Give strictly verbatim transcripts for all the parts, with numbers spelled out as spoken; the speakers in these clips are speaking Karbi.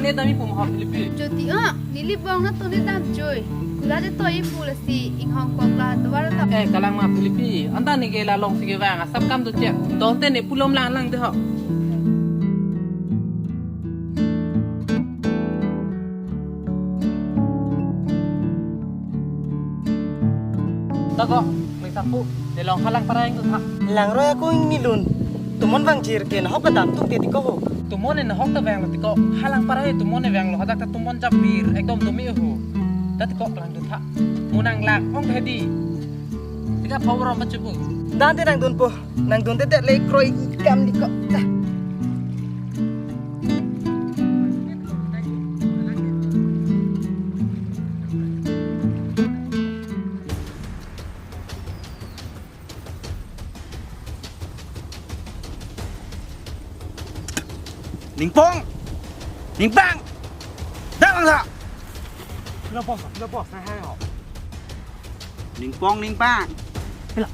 Eh, dam-i pu ma ho Philipi? Jodi, ah, neli bong na tone dam joi. Kula de to-i pu lasi inghong kok la tovar ta. Eh, kalang ma Philipi. Anta neke la alongsi kevang, asap kam dochot. Tangte ne pulom lang lang de ho. Ta ko, Meng Sapu, ne long ha Langpara ingduntha. Langroi akung ingni lun. Tomon vang jir ke nahok kedam tuk te ti ko ho. Tomon ne nahok ta vanglo ti ko, ha Langpara tomon ne vanglo, hadak ta tomon japir, ekdom domi ho. Ta ti ko langduntha. Mo nang lang ong hedi. Ti ka power ma chupu. Dante nangdunpo, nangdunte det le kroi kam ti ko. Ta. Ningpong! Ningpang! Dam lang sa! Pila boss, pila boss, hai hai ho. Ningpong, Ningpang. Pila.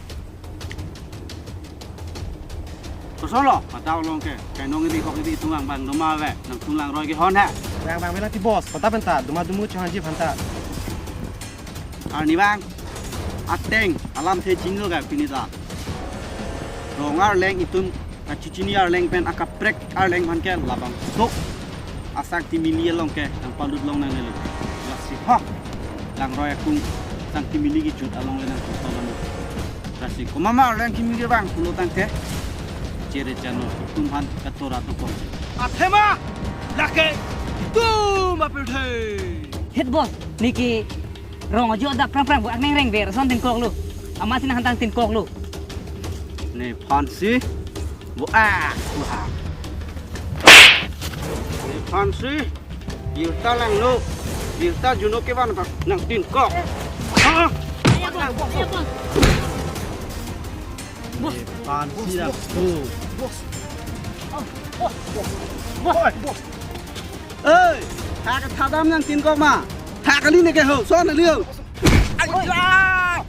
Kosonlo, patau long ke. Kainong idi kok idi itum abang doma ave. Nangtum langroi kehon ha. Bang bang mela ti boss, patap penta, doma dumu chong hanji phanta. Arnivang, ateng, alamthe chinglo ka pini ta. Rong arleng itum, kachechini arleng pen akaprek arleng aphan ke labangso asangti mili along ke nangpalut long nangnelo. Lasi ho, langroi akung sangti mili kejut along le nangtum tong nang. Lasi komat ma arleng kimi kevang pulo tangte, chere chano itum aphan katora tokong. Athema, lake, itum apirthe. Hit boss, neke rong ajo adap prang prang bu ak neng reng ver son tin koklo. Amatsi nang hantang tin koklo. Nephansi bu ah bu ha. Nephansi birta langlo. Birta juno kevan ta nang tin kok. Ha? Ayo, bos. Ayo, bos. Bos. Nephansi dak tu. Bos. Oh, bos. Bos. Bos. Oi, ha kethadam nang tin kok ma. Ha kali neke ho, son kali ho. Aiya!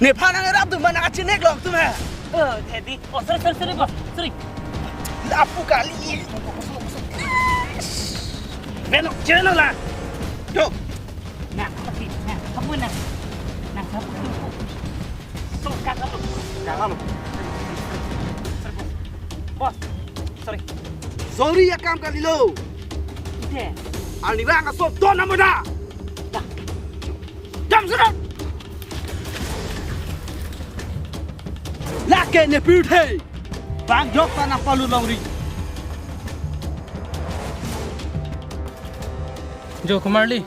Nephan nang rap tu mana kachinek long tu me. Oh, Teddy. Oh, sorry, sorry, sorry, bos. Sorry. Lapu kali. Beno, cheno la. Yo. Nah, tapi, nah, kamu nah. Nah, kamu. So, kakak lu. Kakak lu. Sorry, bos. Bos, sorry. Sorry akam kalilo. Ite. Arnivang aso don namoda. Dah. Jam sudah. Lake nepirthe. Bang jok ta nangpalut longri. Jo Kumarli,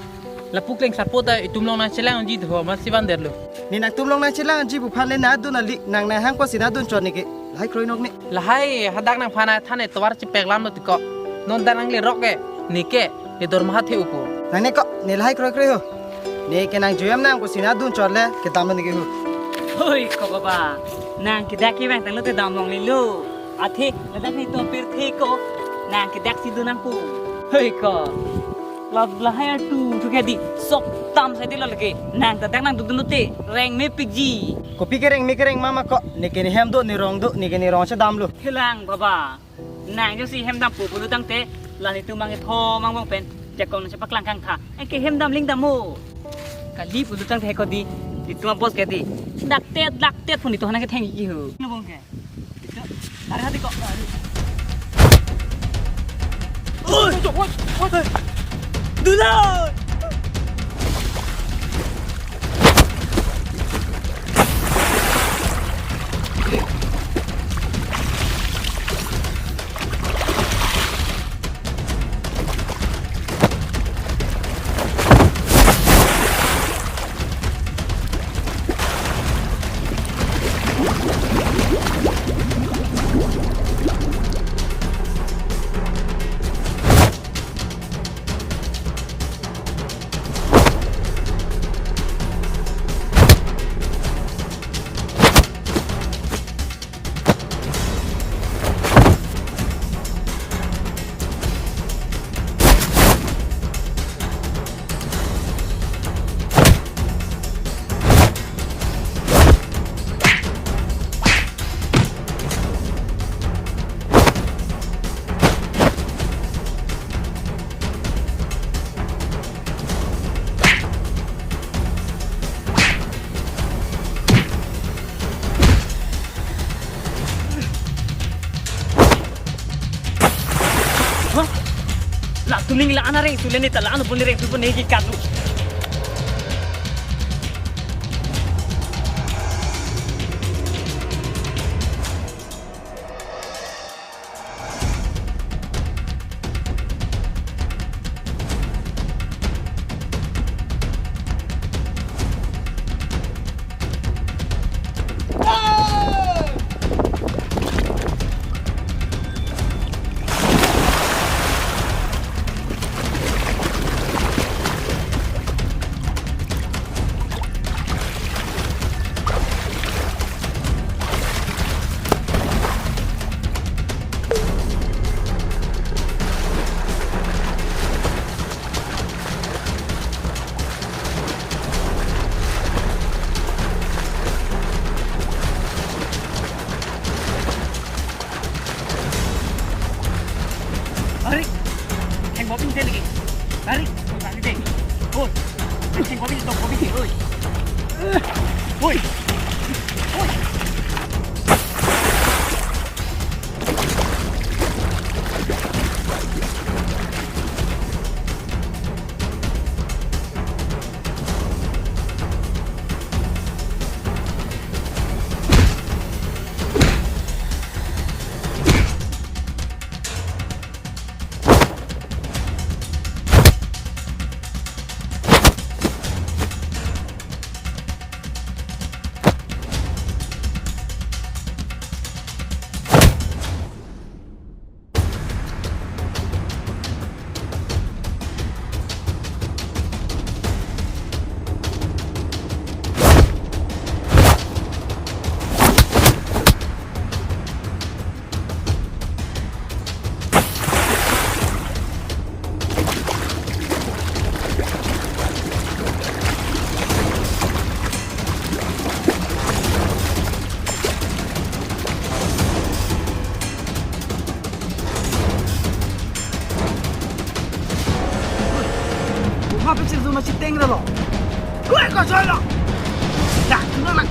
lapu kleng sapo ta itum along nangchelangji tu ho, amatsi van detlo. Ne nangtum along nangchelangji pu aphan le nangdun ali, nang nanghang kosi nangdun chot neke. Lahai kroi nok ne. Lahai hadak nangphan nangthan ne tovar chepek lamlo ti ko. Non dan nangle rok ke, neke, ne dorma hathe upo. Nangne ko, ne lahai kroi kroi ho. Neke nang juyam nang kosi nangdun chot le, kedamlo neke ho. Hoi ko baba, nang kedak kevang tanglo te dam longlelo. Athe, ladak ne to pirthe ko, nang kedaksi dun nangpo. Hei ko. Lab lahai artu thu ke di, sok tam sai di lo lagi. Nang ta dak nangdun dun te, reng mepikji. Kopi kereng me kereng ma ma ko, neke ne hem do, ne rong do, neke ne rong chedamlo. Helang baba. Nang josi hem dampo pulo tangte, la netum mang ethom mang bong pen, jakong nang chepaklang kangtha. Anke hem dam ling dam mo. Kali pulo tangte ko di, netum abos ke di. Dak tet, dak tet pun itu hana kethengji ho. Nubong ke. Itu, tarik hati kok. Oi, oi, oi, oi. Dulon! Tuning la anareng tu lene ta la ano bon reng tu bon negi katu. Arik, heng bopin te lagi. Arik, kok lagi te. Oi, heng bopin to bopin te, oi. Oi. Oi. Buma pechir tu ma chiteng ra lo. Kue ko joi lo. Ya, tu na lang.